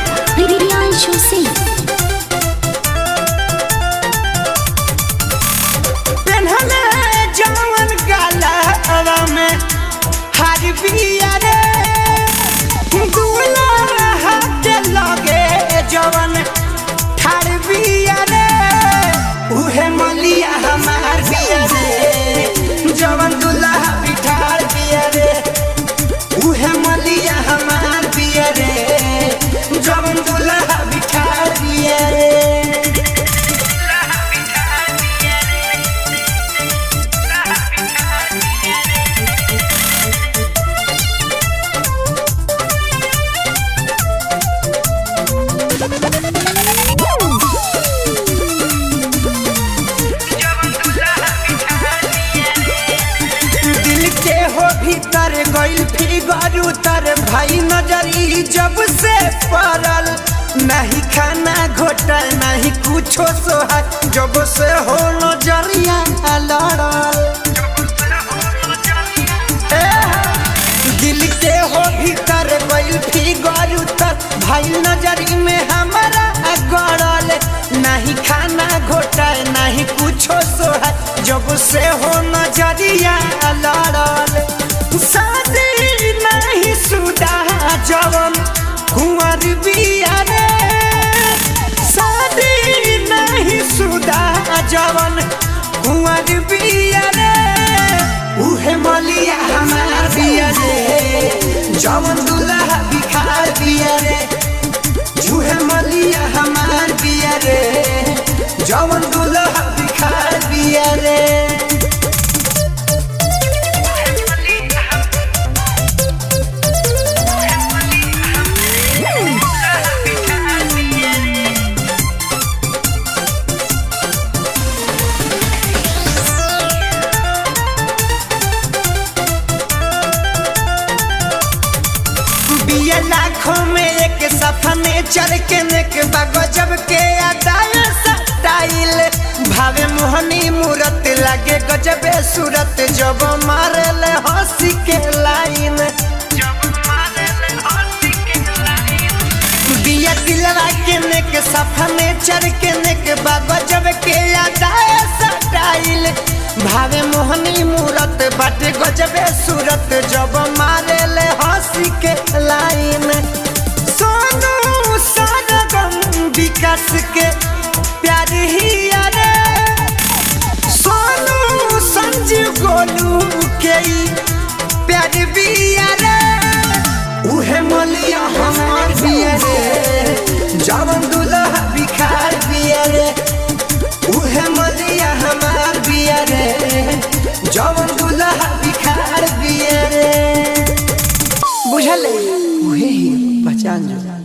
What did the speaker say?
Priyanshu Singh. पेन्हले जवन गलवा में हार बिया रे, दूल्हा के लगे जवन ठार बिया रे, उहे मलिया हमार बिया रे, जवन दूल्हा बिठार बिया रे, उहे मलिया हमार बिया रे, जवन दूल्हा बिठार बिया रे। दिल के हो भीतर गइल फिगर उतर भाई नजरी जब से पड़ल, नहीं खाना घोटल नहीं कुछो सोहर, जब से हो नजरिया लड़ल। ए, दिल के हो भीतर गइल फिगर उतर भाई नजरी में हमारा गड़ल, नहीं खाना घोटल नहीं कुछो सोहर, जब से हो नजरिया लड़ल। शादी नहीं सुदा जवन कुंवर बिया रे, शादी नहीं सुदा जवन कुंवर बिया रे, उहे मलिया हमार बिया रे, जवन दूल्हा बिखार बिया रे, उहे मलिया हमार बिया रे, जवन दूल्हा बिखार बिया रे। बिया लाखों में एक सफा में चल के नेक गजब के अदाय सटाइल, भावे मोहनी मूरत लागे गजबे सूरत, जब मारल हंसी के लाइन। बिया दिलवा के नेक सफा में चल के नेक गजब के अदाय सटाइल, भावे मोहनी मूरत बाटे गजबे सूरत, जब मारल हंसी के लाइन। सोनू सरगम विकास के प्यार ही अरे, सोनू संजीव गोलू के ई प्यार बिया रे, उहे मलिया हमार बिया रे, जवन दूल्हा बिखार बिया रे, उहे मलिया हमार बिया रे, जवन दूल्हा बिखार बिया रे। बुझल उहे ही पहचान जो।